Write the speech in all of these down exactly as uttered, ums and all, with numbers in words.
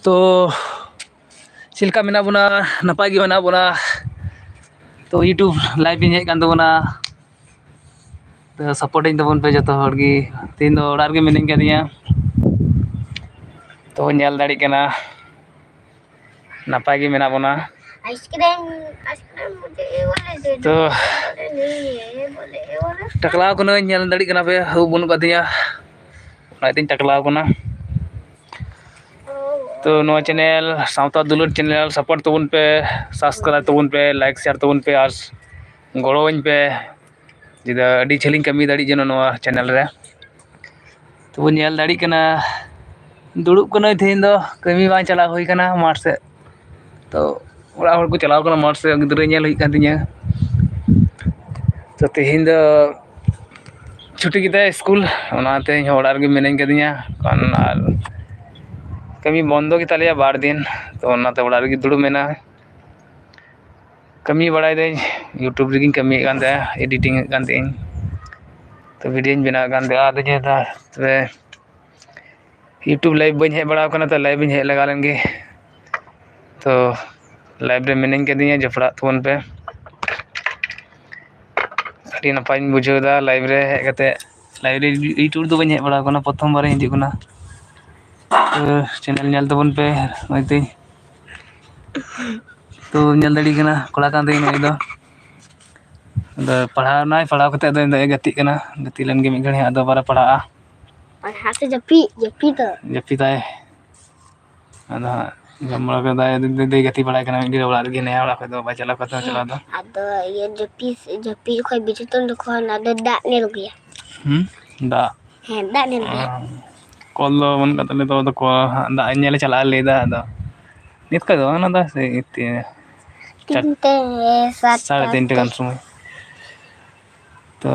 ᱛᱚ ᱪᱮᱫ ᱞᱮᱠᱟ ᱢᱮᱱᱟᱜ ᱵᱚᱱᱟ? ᱱᱟᱯᱟᱭ ᱜᱮ ᱢᱮᱱᱟᱜ ᱵᱚᱱᱟ᱾ ᱛᱚ YouTube live ᱤᱧ ᱦᱮᱡ ᱠᱟᱱ ᱛᱟᱵᱚᱱᱟ᱾ ᱛᱚ support ᱤᱧ ᱛᱟᱵᱚᱱ ᱯᱮ ᱡᱚᱛᱚ ᱦᱚᱲ ᱜᱮ᱾ ᱛᱮᱦᱮᱧ ᱫᱚ ᱚᱲᱟᱜ ᱨᱮᱜᱮ ᱢᱤᱱᱟᱹᱧ ᱠᱟᱫᱤᱧᱟ᱾ ᱛᱚ ᱧᱮᱞ ᱫᱟᱲᱮᱭᱟᱜ ᱠᱟᱱᱟ ᱱᱟᱯᱟᱭ ᱜᱮ ᱢᱮᱱᱟᱜ ᱵᱚᱱᱟ᱾ ᱛᱚ ᱴᱟᱠᱞᱟᱣ ᱠᱟᱹᱱᱟᱹᱧ, ᱧᱮᱞ ᱫᱟᱲᱮᱭᱟᱜ ᱠᱟᱱᱟ ᱯᱮ, ᱦᱟᱹᱣ ᱵᱟᱹᱱᱩᱜ ᱠᱟᱫᱤᱧᱟ, ᱚᱱᱟᱛᱮᱧ ᱴᱟᱠᱞᱟᱣ ᱠᱟᱱᱟ᱾ ᱛᱚ ᱱᱚᱣᱟ channel ᱥᱟᱶᱛᱟ ᱫᱩᱞᱟᱹᱲ channel support ᱛᱟᱵᱚᱱ ᱯᱮ, subscribe ᱛᱟᱵᱚᱱ ᱯᱮ, like share ᱛᱟᱵᱚᱱ ᱯᱮ ᱟᱨ ᱜᱚᱲᱚᱣᱟᱹᱧ ᱯᱮ᱾ ᱪᱮᱫᱟᱜ ᱟᱹᱰᱤ ᱡᱷᱟᱹᱞᱤᱧ ᱠᱟᱹᱢᱤ ᱫᱟᱲᱮᱜ ᱡᱮᱱᱚ ᱱᱚᱣᱟ channel ᱨᱮ᱾ ᱛᱚᱵᱚ ᱧᱮᱞ ᱫᱟᱲᱮᱜ ᱠᱟᱱᱟ, ᱫᱩᱲᱩᱵ ᱠᱟᱹᱱᱟᱹᱧ ᱛᱮᱦᱮᱧ ᱫᱚ, ᱠᱟᱹᱢᱤ ᱵᱟᱝ ᱪᱟᱞᱟᱣ ᱦᱩᱭ ᱠᱟᱱᱟ ᱢᱟᱴᱷ ᱥᱮᱫ᱾ ᱛᱚ ᱚᱲᱟᱜ ᱦᱚᱲ ᱠᱚ ᱪᱟᱞᱟᱣ ᱠᱟᱱᱟ ᱢᱟᱴᱷ ᱥᱮᱫ, ᱜᱤᱫᱽᱨᱟᱹ ᱧᱮᱞ ᱦᱩᱭᱩᱜ ᱠᱟᱱ ᱛᱤᱧᱟᱹ᱾ ᱛᱚ ᱛᱮᱦᱮᱧ ᱫᱚ ᱪᱷᱩᱴᱤ ᱠᱮᱫᱟᱭ ᱥᱠᱩᱞ, ᱚᱱᱟᱛᱮ ᱤᱧ ᱦᱚᱸ ᱚᱲᱟᱜ ᱨᱮᱜᱮ ᱢᱤᱱᱟᱹᱧ ᱠᱟᱫᱤᱧᱟ᱾ ᱠᱟᱨᱚᱱ ᱟᱨ ᱠᱟᱹᱢᱤ ᱵᱚᱱᱫᱚ ᱜᱮᱛᱟᱞᱮᱭᱟ ᱵᱟᱨ ᱫᱤᱱ, ᱛᱚ ᱚᱱᱟᱛᱮ ᱚᱲᱟᱜ ᱨᱮᱜᱮ ᱫᱩᱲᱩᱵ ᱢᱮᱱᱟᱜᱼᱟ᱾ ᱠᱟᱹᱢᱤ ᱵᱟᱲᱟᱭ ᱫᱟᱹᱧ, YouTube ᱨᱮᱜᱮᱧ ᱠᱟᱹᱢᱤᱭᱮᱫ ᱠᱟᱱ ᱛᱟᱦᱮᱸᱫ, editing ᱮᱫ ᱠᱟᱱ ᱛᱟᱦᱮᱸᱫ᱾ ᱛᱚ videoᱧ ᱵᱮᱱᱟᱣᱮᱫ ᱠᱟᱱ ᱛᱟᱦᱮᱸᱫ᱾ ᱟᱫᱚᱧ ᱢᱮᱱᱫᱟ ᱛᱚᱵᱮ YouTube live ᱵᱟᱹᱧ ᱦᱮᱡ ᱵᱟᱲᱟ ᱟᱠᱟᱱᱟ, ᱛᱚ live ᱤᱧ ᱦᱮᱡ ᱞᱮᱜᱟ ᱞᱮᱱ ᱜᱮ᱾ ᱛᱚ live ᱨᱮ ᱢᱤᱱᱟᱹᱧ ᱠᱟᱫᱤᱧᱟ, ᱡᱚᱯᱲᱟᱜ ᱛᱟᱵᱚᱱ ᱯᱮ᱾ ᱟᱹᱰᱤ ᱱᱟᱯᱟᱭᱤᱧ ᱵᱩᱡᱷᱟᱹᱣ ᱮᱫᱟ live ᱨᱮ ᱦᱮᱡ ᱠᱟᱛᱮ᱾ Live ᱨᱮ YouTube ᱫᱚ ᱵᱟᱹᱧ ᱦᱮᱡ ᱵᱟᱲᱟ ᱟᱠᱟᱱᱟ, ᱯᱨᱚᱛᱷᱚᱢ ᱵᱟᱨᱤᱧ ᱦᱤᱡᱩᱜ ᱠᱟᱱᱟ᱾ ᱛᱚ channel ᱧᱮᱞ ᱛᱟᱵᱚᱱ ᱯᱮ, ᱱᱚᱜᱼᱚᱭ ᱛᱚ᱾ ᱛᱚ ᱧᱮᱞ ᱫᱟᱲᱮᱭᱟᱜ ᱠᱟᱱᱟ ᱠᱚᱲᱟ ᱠᱟᱱ ᱛᱤᱧ ᱱᱩᱭ ᱫᱚ᱾ ᱟᱫᱚ ᱯᱟᱲᱦᱟᱣ ᱱᱟᱭ, ᱯᱟᱲᱦᱟᱣ ᱠᱟᱛᱮ ᱟᱫᱚ ᱤᱧ ᱫᱚ ᱜᱟᱛᱮᱜ ᱠᱟᱱᱟ, ᱜᱟᱛᱮ ᱞᱮᱱ ᱜᱮ ᱢᱤᱫ ᱜᱷᱟᱹᱲᱤᱡ, ᱟᱫᱚ ᱵᱟᱨᱮ ᱯᱟᱲᱦᱟᱜᱼᱟ᱾ ᱯᱟᱲᱦᱟᱣ ᱥᱮ ᱡᱟᱹᱯᱤᱫ? ᱡᱟᱹᱯᱤᱫ ᱛᱚ᱾ ᱡᱟᱹᱯᱤᱫᱟᱭ᱾ ᱟᱫᱚ ᱦᱟᱸᱜ ᱡᱚᱢ ᱵᱟᱲᱟ ᱠᱟᱛᱮ ᱫᱚ ᱫᱟᱹᱭ ᱜᱟᱛᱮ ᱵᱟᱲᱟᱭ ᱠᱟᱱᱟ ᱢᱤᱫ ᱜᱷᱟᱹᱲᱤᱡ ᱚᱲᱟᱜ ᱨᱮᱜᱮ, ᱱᱮᱭᱟ ᱚᱲᱟᱜ ᱠᱷᱚᱡ ᱫᱚ ᱵᱟᱭ ᱪᱟᱞᱟᱣ ᱠᱟᱱᱟ, ᱦᱮᱸ, ᱪᱟᱞᱟᱣ ᱫᱚ᱾ ᱟᱫᱚ ᱤᱭᱟᱹ ᱡᱟᱹᱯᱤᱫ, ᱡᱟᱹᱯᱤᱫ ᱠᱷᱚᱡ ᱵᱮᱨᱮᱫ ᱛᱚᱠᱷᱚᱱ ᱟᱫᱚ ᱫᱟᱜ ᱧᱮᱞ ᱜᱮᱭᱟ᱾ ᱦᱩᱸ? ᱫᱟᱜ? ᱦᱮᱸ, ᱫᱟᱜ ᱧᱮᱞ ᱜᱮᱭᱟ᱾ ᱚ᱾ ᱠᱚᱞ ᱫᱚ ᱵᱟᱹᱱᱩᱜ ᱠᱟᱫ ᱛᱟᱞᱮᱭᱟ, ᱛᱚᱵᱮ ᱫᱚ ᱠᱚ-, ᱦᱟᱸᱜ ᱫᱟᱜ ᱧᱮᱞ ᱮ ᱪᱟᱞᱟᱜᱼᱟ ᱞᱟᱹᱭ ᱫᱟ᱾ ᱟᱫᱚ ᱱᱤᱛ ᱠᱷᱚᱡ ᱫᱚ ᱵᱟᱝ, ᱚᱱᱟ ᱫᱚ ᱥᱮᱭ ᱛᱤ-, ᱪᱟᱨ-, ᱛᱤᱱᱴᱮ, ᱥᱟᱲᱮ ᱛᱤᱱᱴᱮ ᱜᱟᱱ ᱥᱚᱢᱚᱭ᱾ ᱛᱚ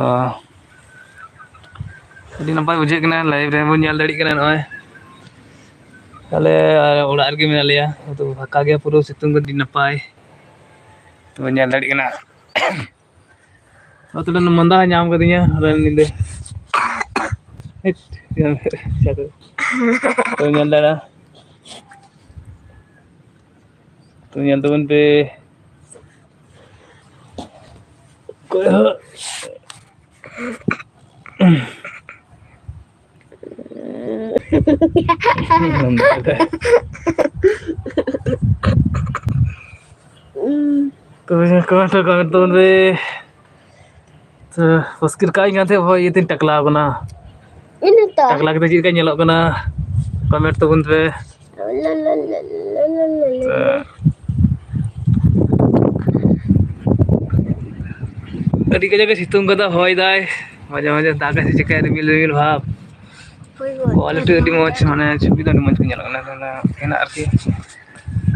ᱟᱹᱰᱤ ᱱᱟᱯᱟᱭ ᱵᱩᱡᱷᱟᱹᱜ ᱠᱟᱱᱟ, live ᱨᱮᱵᱚᱱ ᱧᱮᱞ ᱫᱟᱲᱮᱭᱟᱜ ᱠᱟᱱᱟ ᱱᱚᱜᱼᱚᱭ᱾ ᱟᱞᱮ ᱚᱲᱟᱜ ᱨᱮᱜᱮ ᱢᱮᱱᱟᱜ ᱞᱮᱭᱟ, ᱟᱫᱚ ᱯᱷᱟᱸᱠᱟ ᱜᱮᱭᱟ ᱯᱩᱨᱟᱹ, ᱥᱤᱛᱩᱝ ᱠᱟᱱᱟ, ᱟᱹᱰᱤ ᱱᱟᱯᱟᱭ᱾ ᱛᱚ ᱧᱮᱞ ᱫᱟᱲᱮᱭᱟᱜ ᱠᱟᱱᱟ᱾ ᱟᱫᱚ ᱛᱟᱦᱞᱮ ᱢᱟᱸᱫᱟ ᱧᱟᱢ ᱠᱟᱫᱤᱧᱟ ᱟᱫᱚ ᱧᱤᱫᱟᱹ᱾ ᱦᱮᱴ᱾ ᱛᱚ ᱧᱮᱞ ᱫᱟᱲᱮᱭᱟᱜᱼᱟ᱾ ᱛᱚ ᱧᱮᱞ ᱛᱟᱵᱚᱱ ᱯᱮ᱾ ᱚᱠᱚᱭ ᱦᱚᱸ ᱛᱚᱵᱮ ᱠᱚᱢᱮᱱᱴ ᱨᱮ ᱠᱚᱢᱮᱱᱴ ᱛᱟᱵᱚᱱ ᱯᱮ᱾ ᱛᱚ ᱯᱟᱹᱥᱠᱤᱨ ᱠᱟᱜ ᱤᱧ ᱠᱟᱱ ᱛᱟᱦᱮᱸᱫ, ᱦᱳᱭ, ᱤᱭᱟᱹᱛᱮᱧ ᱴᱟᱠᱞᱟᱣ ᱠᱟᱱᱟ᱾ ᱤᱱᱟᱹ ᱛᱚ᱾ ᱴᱟᱠᱞᱟ ᱠᱟᱛᱮ ᱪᱮᱫ ᱞᱮᱠᱟ ᱧᱮᱞᱚᱜ ᱠᱟᱱᱟ? ᱠᱚᱢᱮᱱᱴ ᱛᱟᱵᱚᱱ ᱯᱮ᱾ ᱛᱚ, ᱟᱹᱰᱤ ᱠᱟᱡᱟᱠ ᱮ ᱥᱤᱛᱩᱝ ᱠᱟᱫᱟ, ᱦᱚᱭ ᱫᱟᱭ, ᱢᱟᱡᱷᱮ ᱢᱟᱡᱷᱮ ᱫᱟᱜᱟᱭ ᱥᱮ ᱪᱤᱠᱟᱹᱭ, ᱨᱤᱢᱤᱞ ᱨᱤᱢᱤᱞ ᱵᱷᱟᱵᱽ᱾ ᱦᱳᱭ ᱜᱚ᱾ Quality ᱟᱹᱰᱤ ᱢᱚᱡᱽ, ᱢᱟᱱᱮ ᱪᱷᱚᱵᱤ ᱫᱚ ᱟᱹᱰᱤ ᱢᱚᱡᱽ ᱜᱮ ᱧᱮᱞᱚᱜ ᱠᱟᱱᱟ, ᱛᱮᱦᱮᱧᱟᱜ ᱟᱨᱠᱤ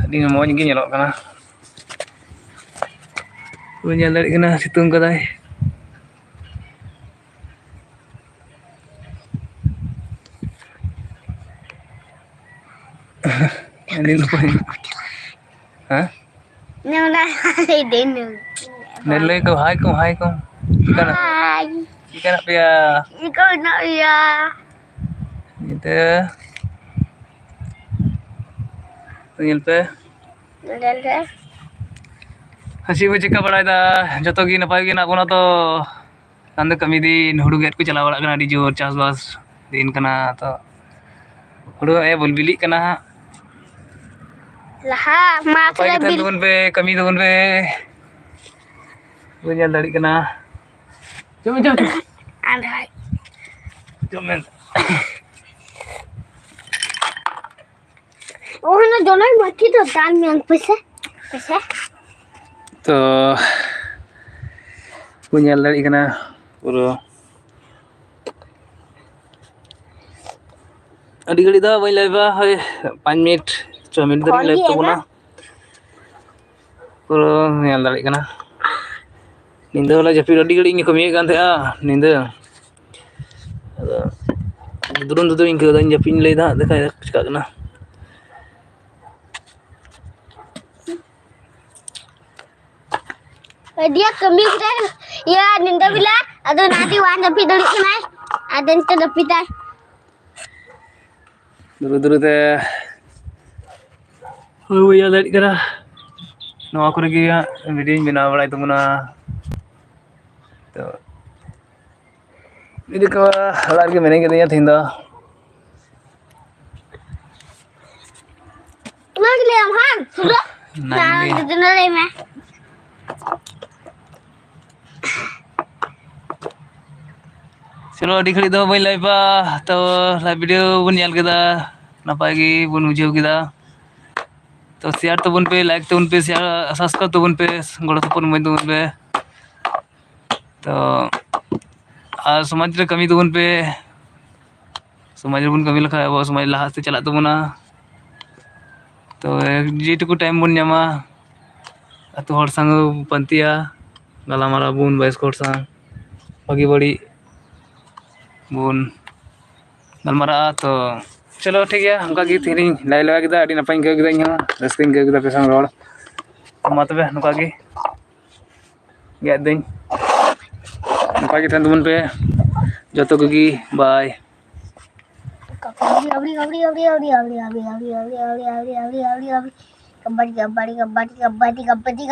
ᱟᱹᱰᱤ ᱢᱚᱡᱽ ᱜᱮ ᱧᱮᱞᱚᱜ ᱠᱟᱱᱟ᱾ ᱵᱚᱱ ᱧᱮᱞ ᱫᱟᱲᱮᱭᱟᱜ ᱠᱟᱱᱟ, ᱥᱤᱛᱩᱝ ᱠᱟᱫᱟᱭ᱾ ᱟᱹᱰᱤ ᱱᱟᱯᱟᱭ᱾ ᱦᱮᱸ? ᱱᱚᱰᱮ ᱦᱟᱭ ᱫᱮᱱᱩ᱾ ᱱᱮ ᱞᱟᱹᱭ ᱠᱚ, ᱦᱟᱭ ᱠᱚ, ᱦᱟᱭ ᱠᱚ᱾ ᱪᱤᱠᱟᱹᱱᱟ? ᱦᱟᱭ᱾ ᱪᱤᱠᱟᱹᱱᱟ ᱯᱮᱭᱟ? ᱪᱤᱠᱟᱹᱱᱟ ᱯᱮᱭᱟ? ᱧᱤᱫᱟᱹ᱾ ᱧᱮᱞ ᱯᱮ᱾ ᱧᱮᱞ ᱯᱮ᱾ ᱪᱮᱫ ᱯᱮ ᱪᱤᱠᱟᱹ ᱵᱟᱲᱟᱭᱮᱫᱟ? ᱡᱚᱛᱚ ᱜᱮ ᱱᱟᱯᱟᱭ ᱜᱮ ᱦᱮᱱᱟᱜ ᱵᱚᱱᱟ ᱛᱚ? ᱠᱷᱟᱱ ᱫᱚ ᱠᱟᱹᱢᱤ ᱫᱤᱱ, ᱦᱩᱲᱩ ᱜᱮᱫ ᱠᱚ ᱪᱟᱞᱟᱣ ᱵᱟᱲᱟᱜ ᱠᱟᱱᱟ, ᱟᱹᱰᱤ ᱡᱳᱨ ᱪᱟᱥᱵᱟᱥ ᱫᱤᱱ ᱠᱟᱱᱟ᱾ ᱛᱚ ᱦᱩᱲᱩ ᱮ ᱵᱩᱞ ᱵᱤᱞᱤᱜ ᱠᱟᱱᱟ ᱦᱟᱸᱜ᱾ ᱞᱟᱦᱟ ᱢᱟᱥ ᱱᱟᱯᱟᱭ ᱨᱮ ᱜᱮ ᱛᱟᱦᱮᱱ ᱵᱤᱞ- ᱛᱟᱵᱚᱱ ᱯᱮ, ᱠᱟᱹᱢᱤ ᱛᱟᱵᱚᱱ ᱯᱮ᱾ ᱵᱟᱹᱧ ᱧᱮᱞ ᱫᱟᱲᱮᱭᱟᱜ ᱠᱟᱱᱟ᱾ ᱡᱚᱢ ᱢᱮ, ᱡᱚᱢ ᱢᱮ᱾ ᱟᱨ ᱦᱟᱭ᱾ ᱡᱚᱢ ᱢᱮ᱾ ᱚᱱᱟ ᱡᱚᱱᱚᱜ ᱢᱟᱹᱪᱤ ᱫᱚ ᱫᱟᱱ ᱢᱮ ᱯᱚᱭᱥᱟ, ᱯᱚᱭᱥᱟ᱾ ᱛᱚ ᱵᱟᱹᱧ ᱧᱮᱞ ᱫᱟᱲᱮᱭᱟᱜ ᱠᱟᱱᱟ ᱯᱩᱨᱟᱹ᱾ ᱟᱹᱰᱤ ᱜᱷᱟᱹᱲᱤᱡ ᱫᱚ ᱵᱟᱹᱧ ᱞᱟᱭᱤᱵᱷᱟ, ᱦᱳᱭ ᱯᱟᱸᱪ ᱢᱤᱱᱤᱴ, ᱪᱷᱚ ᱢᱤᱱᱤᱴ ᱫᱷᱟᱹᱨᱤᱡ ᱯᱷᱳᱱ ᱞᱟᱭᱤᱵᱷ ᱜᱮ ᱛᱟᱵᱚᱱᱟ᱾ ᱮᱱᱟ᱾ ᱯᱩᱨᱟᱹ ᱧᱮᱞ ᱫᱟᱲᱮᱭᱟᱜ ᱠᱟᱱᱟ᱾ ᱧᱤᱫᱟᱹ ᱦᱚᱸᱞᱮ ᱡᱟᱹᱯᱤᱫ, ᱟᱹᱰᱤ ᱜᱷᱟᱹᱲᱤᱡ ᱤᱧ ᱠᱟᱹᱢᱤᱭᱮᱫ ᱠᱟᱱ ᱛᱟᱦᱮᱸᱜᱼᱟ ᱧᱤᱫᱟᱹ᱾ ᱟᱫᱚ ᱫᱩᱫᱽᱨᱩᱢ ᱫᱩᱫᱽᱨᱩᱢ ᱤᱧ ᱟᱹᱭᱠᱟᱹᱣ ᱫᱟ, ᱤᱧ ᱡᱟᱹᱯᱤᱫ ᱤᱧ ᱞᱟᱹᱭᱫᱟ ᱦᱟᱸᱜ, ᱫᱮᱠᱷᱟ ᱡᱟᱠ ᱪᱤᱠᱟᱹᱜ ᱠᱟᱱᱟ᱾ ᱟᱹᱰᱤ ᱠᱟᱹᱢᱤ ᱠᱮᱫᱟᱭ, ᱤᱭᱟᱹ, ᱧᱤᱫᱟᱹ ᱵᱮᱞᱟ, ᱟᱫᱚ ᱚᱱᱟᱛᱮ ᱵᱟᱝ ᱡᱟᱹᱯᱤᱫ ᱫᱟᱲᱮᱭᱟᱜ ᱠᱟᱱᱟᱭ, ᱟᱫᱚ ᱱᱤᱛᱚᱜ ᱡᱟᱹᱯᱤᱫᱟᱭ᱾ ᱫᱩᱨᱩ ᱫᱩᱨᱩ ᱛᱮ ᱦᱩᱲᱩ ᱵᱚ ᱤᱭᱟᱹ ᱫᱟᱲᱮᱭᱟᱜ ᱠᱟᱱᱟ᱾ ᱱᱚᱣᱟ ᱠᱚᱨᱮ ᱜᱮ ᱦᱟᱸᱜ video ᱧ ᱵᱮᱱᱟᱣ ᱵᱟᱲᱟᱭ ᱛᱟᱵᱚᱱᱟ᱾ ᱛᱚ ᱤᱫᱤ ᱠᱚ ᱚᱲᱟᱜ ᱨᱮᱜᱮ ᱢᱮᱱᱟᱜ ᱠᱟᱫᱤᱧᱟ ᱛᱮᱦᱮᱧ ᱫᱚ᱾ ᱚᱱᱟ ᱜᱮ ᱞᱟᱹᱭᱟᱢ ᱦᱟᱸᱜ, ᱥᱩᱫᱷᱟᱹ᱾ ᱚᱱᱟ ᱜᱮ ᱞᱟᱹᱭᱟ᱾ ᱱᱟ ᱫᱩᱫᱩ ᱱᱟ ᱞᱟᱹᱭ ᱢᱮ᱾ ᱪᱚᱞᱚ, ᱟᱹᱰᱤ ᱜᱷᱟᱹᱲᱤᱡ ᱫᱚ ᱵᱟᱹᱧ live ᱟ, ᱛᱚ live video ᱵᱚᱱ ᱧᱮᱞ ᱠᱮᱫᱟ, ᱱᱟᱯᱟᱭ ᱜᱮ ᱵᱚᱱ ᱵᱩᱡᱷᱟᱹᱣ ᱠᱮᱫᱟ᱾ ᱛᱚ share ᱛᱟᱵᱚᱱ ᱯᱮ, like ᱛᱟᱵᱚᱱ ᱯᱮ, share, subscribe ᱛᱟᱵᱚᱱ ᱯᱮ, ᱜᱚᱲᱚ ᱥᱚᱯᱚᱦᱚᱫ ᱮᱢᱟᱹᱧ ᱛᱟᱵᱚᱱ ᱯᱮ᱾ ᱛᱚ ᱟᱨ ᱥᱚᱢᱟᱡᱽ ᱨᱮ ᱠᱟᱹᱢᱤ ᱛᱟᱵᱚᱱ ᱯᱮ, ᱥᱚᱢᱟᱡᱽ ᱨᱮᱵᱚᱱ ᱠᱟᱹᱢᱤ ᱞᱮᱠᱷᱟᱱ ᱟᱵᱚᱣᱟᱜ ᱥᱚᱢᱟᱡᱽ ᱞᱟᱦᱟ ᱥᱮᱫ ᱪᱟᱞᱟᱜ ᱛᱟᱵᱚᱱᱟ᱾ ᱛᱚ ᱡᱮᱴᱩᱠᱩ time ᱵᱚᱱ ᱧᱟᱢᱟ, ᱟᱹᱛᱩ ᱦᱚᱲ ᱥᱟᱶ ᱵᱚᱱ ᱯᱟᱱᱛᱮᱭᱟ, ᱜᱟᱞᱢᱟᱨᱟᱣ ᱵᱚᱱ ᱵᱚᱭᱚᱥᱠᱚ ᱦᱚᱲ ᱥᱟᱶ, ᱵᱷᱟᱹᱜᱤ ᱵᱟᱹᱲᱤᱡ ᱵᱚᱱ ᱜᱟᱞᱢᱟᱨᱟᱜᱼᱟ᱾ ᱛᱚ ᱪᱚᱞᱚ ᱴᱷᱤᱠ ᱜᱮᱭᱟ, ᱚᱱᱠᱟ ᱜᱮ ᱛᱮᱦᱮᱧ ᱤᱧ live ᱞᱟᱜᱟ ᱠᱮᱫᱟ, ᱟᱹᱰᱤ ᱱᱟᱯᱟᱭᱤᱧ ᱟᱹᱭᱠᱟᱹᱣ ᱠᱮᱫᱟ, ᱤᱧ ᱦᱚᱸ ᱨᱟᱹᱥᱠᱟᱹᱧ ᱟᱹᱭᱠᱟᱹᱣ ᱠᱮᱫᱟ ᱟᱯᱮ ᱥᱟᱶ ᱨᱚᱲ᱾ ᱢᱟ ᱛᱚᱵᱮ ᱱᱚᱝᱠᱟ ᱜᱮ ᱜᱮᱫ ᱫᱟᱹᱧ, ᱱᱚᱝᱠᱟ ᱜᱮ ᱛᱟᱦᱮᱱ ᱛᱟᱵᱚᱱ ᱯᱮ ᱡᱚᱛᱚ ᱠᱚᱜᱮ, bye᱾ ᱠᱟᱵᱟᱰᱤ, ᱠᱟᱵᱟᱰᱤ, ᱠᱟᱵᱟᱰᱤ, ᱠᱟᱵᱟᱰᱤ, ᱠᱟᱵᱟᱰᱤ, ᱠᱟᱵᱟᱰᱤ, ᱠᱟᱵᱟᱰᱤ, ᱠᱟᱵᱟᱰᱤ, ᱠᱟᱵᱟᱰᱤ, ᱠᱟᱵᱟᱰᱤ, ᱠᱟᱵᱟᱰᱤ, ᱠᱟᱵᱟᱰᱤ, ᱠᱟᱵᱟᱰᱤ, ᱠᱟᱵᱟᱰᱤ,